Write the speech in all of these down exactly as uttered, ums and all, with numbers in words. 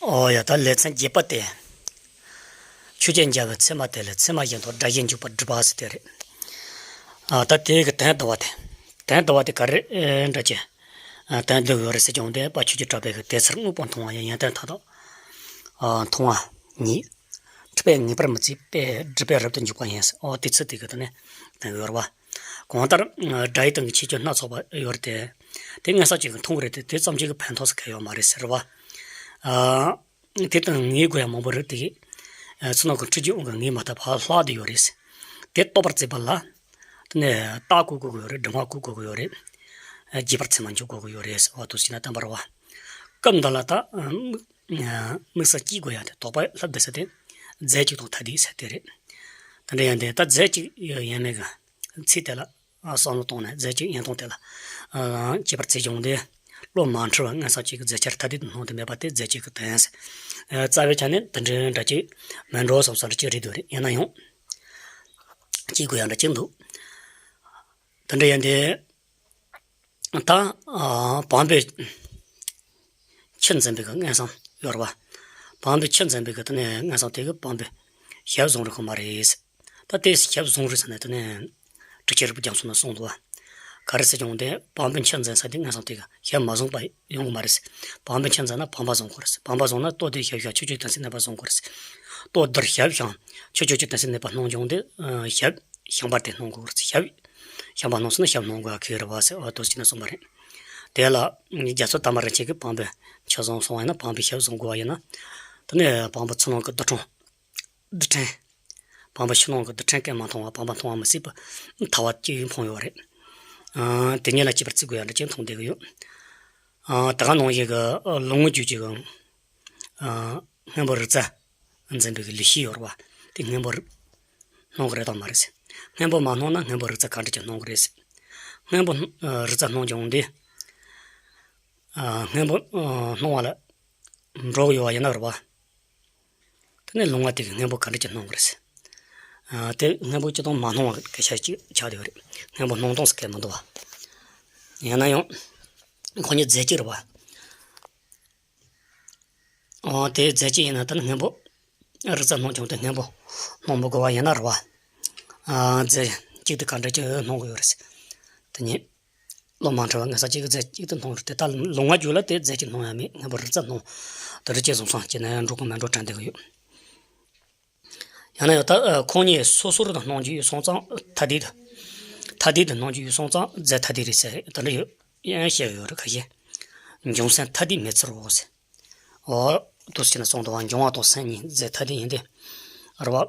ཨོ་ཡ། ད་ལེ་ཚན་བརྒྱད་པ་དེ། ཆོས་ཅན་མཇལ་བའི་ཚད་མ་དེ་ལས་ཚད་མ་གཞན་དང་སྒྲ་གཞན་འཇུག་པར་སྒྲུབ་པ་ཟེར་དེ་རེད། ཨ། ད་དེ་གི་དོན་དུ་བ་དེ། དོན་དུ་བ་དེ་ག་རེ་འདྲ་ཅེ། ཨ། དོན་དུ་ཡོད་རེད་ཟེར་ཀྱང་དེ་པ་ཆོས་ཀྱི་གྲགས་པའི་གི་དེ་ཚེ་དངོས་པོ་མཐོང་བ་ཡང་ཡོན་ཏན་མཐའ་དག་ཨ། མཐོང་བ་ཉིད། འཁྲུལ་པས་ངེས་པར་མི་བརྩིས་པས་སྒྲུབ་པས་རབ་ཏུ་འཇུག་པ་ཡིན། ཨོ། དེ་ཚེ་དེ་གི་དོན་ནི་དོན་ཡོད་རེད་བ། གང་ལྟར་སྒྲ་ཡི་སྟེང་གི་ཁྱད་ཆོས་སྣ་ཚོགས་པ་ཡོད་རེད་དེ། དེ་མངོན་སུམ་ཅིག་གིས་མཐོང་གི་རེད་དེ། དེ་ཙམ་ཅིག་གིས་ཕན་ཐོགས་སུ་ཁེལ་ཡོད་མ་རེད་ཟེར་བ། ཨ། དེ་ལྟར་ངེས་དགོས་ཡ་མང་པོ་རེད་དེ། ཚུར་སྣང་གི་འཁྲུལ་རྒྱུའི་དབང་གིས་ངེས་མ་ཐུབ་པ་ལྷག་བསྡད་ཡོད་རེད། དེ་རྟོགས་པར་བྱེད་པ་ལ། དེ་ནས་རྟགས་བཀོད་དགོས་ཀྱི་ཡོད་རེད། སྒྲིབ་པ་བཀོད་དགོས་ཀྱི་ཡོད་རེད། རྗེས་དཔག་ཚད་མ་འཇོག་དགོས་ཀྱི་ཡོད་རེད་ཟེར་བ་དུ་ཟིན་ན་བསྟན་པ་རེད་བ། སྐབས་འདི་ལ་ད་དམིགས་བསལ་གཅིག་དགོས་ཡ་དེ་དོགས་པ་ལྷབ་བསྡད་ས་དེ། རྫས་གཅིག་དང་ཐ་དད་ཟེར་དེ་རེད། དེ་འདྲ་ཡིན་དེ་ད་རྫས་གཅིག་ཡོད་ཡིན་མེད་ཀྱི་ཚིག་དེ་ལ། ཨ། བསམ་བློ་བཏང་ནས་རྫས་གཅིག་ཡིན་སྟངས་དེ་ལ། ཨ། དཔྱད་པར་བྱེད་ཀྱང་དེ། བློ་མ་འཁྲུལ་བར་མངོན་སུམ་ཅིག་གིས་རྫས་ཆར་ཐ་དད་དུ་སྣང་དུ་མེད་པ་དེ་རྫས་གཅིག་གི་དོན་ཟེར། ཨ། རྩ་བའི་ཆ་ནས་དེ་འདྲའི་འདྲ་གཅིག་མིན་འགྲོ་བསམ་ས་འདྲ་གཅིག་རེད་འདུག་རེད། ཡིན་ན་ཡང་། གཅིག་དགོས་ཡ་འདྲ་གཅིག་འདུག་དེ་འདྲ་ཡིན་དེ། ད། ཨ། བམ་པའི་ཆུ་འཛིན་པའི་གི་མངོན་སུམ་ཡོད་རེད་བ། བམ་པའི་ཆུ་འཛིན་པའི་གི་དེ་ནས་མངོན་སུམ་དེ་གི་བམ་པའི་ཞབས་བཟུང་རིགས་ཁོ་མ་རེད། ད་དེ་ཞབས་བཟུང་རིགས་ཟེར་ནས་དེ་ནས་གྲུབ་ཆེན་རིག་པའི་རྒྱ་མཚོ་ནས་གསུངས་འདུག་བ། ག་རེ་ཟེར་ཀྱང་དེ་བམ་པའི་ཆུ་འཛིན་ས་དེ་མངོན་སུམ་དེ་གི་ཞབས་མ་བཟུང་པ་ཡོང་གི་མ་རེད། བམ་པའི་ཆུ་འཛིན་ན་བམ་པ་བཟུང་དགོས་རེད། བམ་པ་བཟུང་ན་ལྟོ་དེ་ཞབས་ཞབས་ཆུ་ཆུ་དོན་སེམས་གནས་པ་བཟུང་དགོས་རེད། ལྟོ་དེར་ཞབས་ཞབས་ཆུ་ཆུ་ཆུ་དོན་སེམས་གནས་པ་སྣང་ཀྱང་དེ་ཞབས། ཤམ་པ་དེ་སྣང་དགོས་རེད། ཞབས། ཤམ་པ་སྣང་སོང་ན་ཞབས་སྣང་དགོས་ཁེལ་རེད་བ་ཟེར་བ་དུ་ཅི་ན་གསུངས་པ་རེད། དེ་ལ་རྒྱ་མཚོ་དར་མ་རིན་ཆེན་གྱིས་བམ་པའི་ཆུ་བཟུང་སོང་བ་ཡིན་ན། བམ་པའི་ཞབས་བཟུང་དགོས་པ་ཡིན་ན། དེ་ནས་བམ་པ་ཆུ་ནང་གི་རྡུལ་ཕྲན། རྡུལ་ཕྲན། བམ་པ་ཆུ་ནང་གི་རྡུལ་ཕྲན་སྐད་མ་མཐོང་བ། བམ་པ་མཐོང་བ་མི་སྲིད་པ་ཐལ་བ་གཅིག་ཡང་འཕངས་ཡོད་རེད། ཨ། དེ་ཉིད་ལ་དཔྱད་པར་བྱེད་དགོས་ཡ་འདྲ་གཅིག་མཐོང་བསྡད་ཀྱི་ཡོད། ཨ། ད་ག་ནང་བཞིན་གྱི་ལོ་ངོ་རྒྱུས་ཀྱི། ཨ། སྔོན་པོ་རིག་རྩལ་འཛིན་པའི་ལུགས་ཤིག་ཡོད་རེད་བ། དེ་སྔོན་པོ་རིག་སྣང་གི་རེད་དམ་མ་རེད་ཟེར། སྔོན་པོ་མ་སྣང་ན་སྔོན་པོ་རིག་རྩལ་ག་འདྲ་ཅིག་སྣང་གི་རེད་ཟེར། སྔོན་པོ་རིག་རྩལ་སྣང་ཀྱང་དེ། ཨ། སྔོན་པོ་སྣང་བ་ལ་འགྲོ་གི་ཡོད་པ་ཡིན་ན་རེད་བ། དེ་ནས་ལོང་བ་དེ་གིས་སྔོན་པོ་ག་འདྲ་ཅིག་སྣང་གི་རེད་ཟེར། ཨ། དེ་སྔོན་པོ་སྤྱིར་བཏང་མ་སྣང་བ་སྐད་ཆ་ཅིག་ཆགས་བསྡད་ཡོད་རེད། སྔོན་པོ་སྣང་སྟངས་སུ་སྐད་མི་འདུག་བ། ཡིན་ན་ཡང་། ཁོ་གཉིས་རྫས་གཅིག་རེད་བ། ཨོ། དེ་རྫས་གཅིག་ཡིན་ན་ད་ནི་སྔོན་པོ་རིག་རྩལ་སྣང་ཀྱང་དེ་སྔོན་པོ་སྣང་མི་དགོས་པ་ཡིན་ན་རེད་བ། ཨ། རྫས་གཅིག་དེ་ག་འདྲ་ཅིག་སྣང་གི་ཡོད་རེད་ཟེར། དེ་ནི་བློ་མ་འཁྲུལ་བར་མངོན་སུམ་ཅིག་གིས་རྫས་གཅིག་དེ་སྣང་རེད་དེ། ད་ལོང་བ་རྒྱུད་ལ་དེ་རྫས་གཅིག་སྣང་ཡ་མེད། སྔོན་པོ་རིག་རྩལ་སྣང་དེ་འདྲ་ཅིག་བཟུང་སོང་ཅི་ན་འགྲོ་གི་མི་འགྲོ་དྲན་བསྡད་ཀྱི་ཡོད། ཡང་ན་ཡང་ད་ཁོང་གཉིས་སོ་སོར་དུ་སྣང་རྒྱུ་ཡོད་སོང་ཙང་ཐ་དད་དུ། ཐ་དད་དུ་སྣང་རྒྱུ་ཡོད་སོང་ཙང་རྫས་ཐ་དད་རེད་ཟེར་དེ་འདྲ་ཡོད། ཡང་བཤད་ཡོད་རེད་ཁ་ཤས། འབྱུང་སེམས་ཐ་དད་མེད་ཚུལ་འོ་ཟེར། འོ། དུས་ཕྱིན་ན་གསུངས་འདུག་བ། འབྱུང་བ་དང་སེམས་གཉིས་རྫས་ཐ་དད་ཡིན་ཏེ། རེད་བ།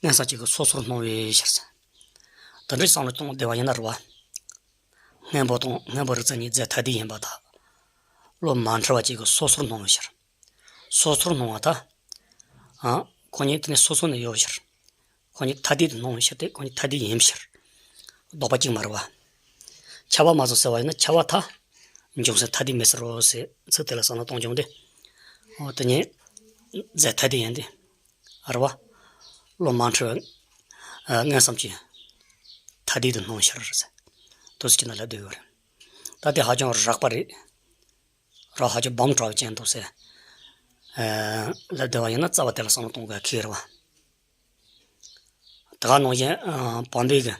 མངོན་སུམ་གཅིག་གིས་སོ་སོར་སྣང་བའི་ཕྱིར་ཟེར། དེ་འདྲའི་བསམ་བློ་གཏོང་བསྡད་པ་ཡིན་ན་རེད་བ། སྔོན་པོ་དང་སྔོན་པོ་རིག་རྩལ་གཉིས་རྫས་ཐ་དད་ཡིན་པ་དང་། བློ་མ་འཁྲུལ་བ་གཅིག་གིས་སོ་སོར་སྣང་བའི་ཕྱིར། སོ་སོར་སྣང་བ་དང་། ཨ། ཁོ་གཉིས་དེ་ནི་སོ་སོ་ནས་ཡོད་པའི་ཕྱིར། ཁོ་གཉིས་ཐ་དད་དུ་སྣང་བའི་ཕྱིར་ཏེ། ཁོ་གཉིས་ཐ་དད་ཡིན་པའི་ཕྱིར། ལྡོག་པ་གཅིག་མ་རེད་བ། ཁྱབ་པ་མ་བཟུང་ཟེར་བ་ཡིན་ན་ཁྱབ་པ་ཐ། འབྱུང་སེམས་ཐ་དད་མེད་ཚུལ་རོ་ཟེར་ཚིག་དེ་ལ་བསམ་བློ་གཏོང་རྒྱུ་འདི། འོ། དེ་གཉིས་རྫས་ཐ་དད་ཡིན་ཏེ། རེད་བ། བློ་མ་འཁྲུལ་བར་མངོན་སུམ་གྱིས་ཐ་དད་དུ་སྣང་བའི་ཕྱིར་ཟེར། དུས་ཕྱིན་ན་ལབ་བསྡད་ཡོད་རེད། ད་དེ་ཧ་ཅང་རགས་པ་རེད། ར་ཧ་ཅང་སྦོམ་དྲགས་ཅན་འདུག་ཟེར། ཨ། ལབ་བསྡད་པ་ཡིན་ན་རྩ་བ་དེ་ལ་བསམ་བློ་གཏོང་དགོས་ཁེལ་རེད་བ། ད་ག་ནང་བཞིན། ཨ། བམ་པའི་གི།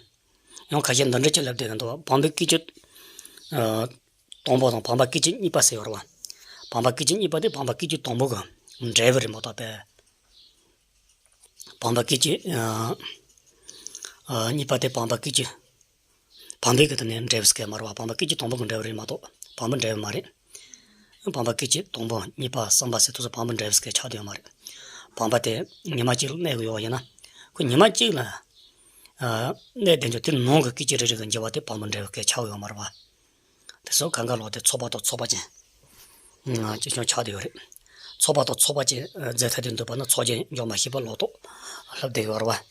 ཡང་ཁ་ཤས་འདི་འདྲ་ཅིག་ལབ་བསྡད་ཀྱི་འདུག་བ། བམ་པའི་སྐད་ཅིག་ཨ། དང་པོ་དང་བམ་པ་སྐད་ཅིག་གཉིས་པ་ཟེར་ཡོད་རེད་བ། བམ་པ་སྐད་ཅིག་གཉིས་པ་དེ་བམ་པ་སྐད་ཅིག་དང་པོ་གི་འབྲས་བུ་རེད་མ་གཏོགས་པས། བམ་པ་སྐད་ཅིག་ཨ། ཨ། གཉིས་པ་དེ་བམ་པ་སྐད་ཅིག་བམ་པའི་གི་དེ་ནས་འབྲས་བུ་སྐད་མ་རེད་བ། བམ་པ་སྐད་ཅིག་དང་པོ་གི་འབྲས་བུ་རེད་མ་གཏོགས་བམ་པའི་འབྲས་བུ་མ་རེད། བམ་པ་སྐད་ཅིག་དང་པོ་གཉིས་པ་གསུམ་པ་ཟེར་དུས་སུ་བམ་པའི་འབྲས་བུ་སྐད་ཆགས་བསྡད་ཡོད་མ་རེད། བམ་པ་དེ་ཉི་མ་གཅིག་ལ་གནས་དགོས་ཡོད་པ་ཡིན་ན། ཁོ་ཉི་མ་གཅིག་ལ། ཨ། གནས་བསྡད་རྒྱུ་དེ་ནང་གི་སྐད་ཅིག་རེ་རེ་གི་འགྱུར་བ་དེ་བམ་པའི་འབྲས་བུ་སྐད་ཆགས་ཡོད་མ་རེད་བ། དེ་སོགས་གང་ག་ལོག་དེ་ཚོགས་པ་དང་ཚོགས་པ་ཅན། ཅི་བྱུང་ཆགས་བསྡད་ཡོད་རེད། ཚོགས་པ་དང་ཚོགས་པ་ཅན་རྫས་ཐ་དད་འདོད་པ་ན་ཚོགས་ཅན་འཇོག་མ་ཤེས་པ་ལོག་རྟོག་ལྷབ་བསྡད་ཡོད་རེད་བ།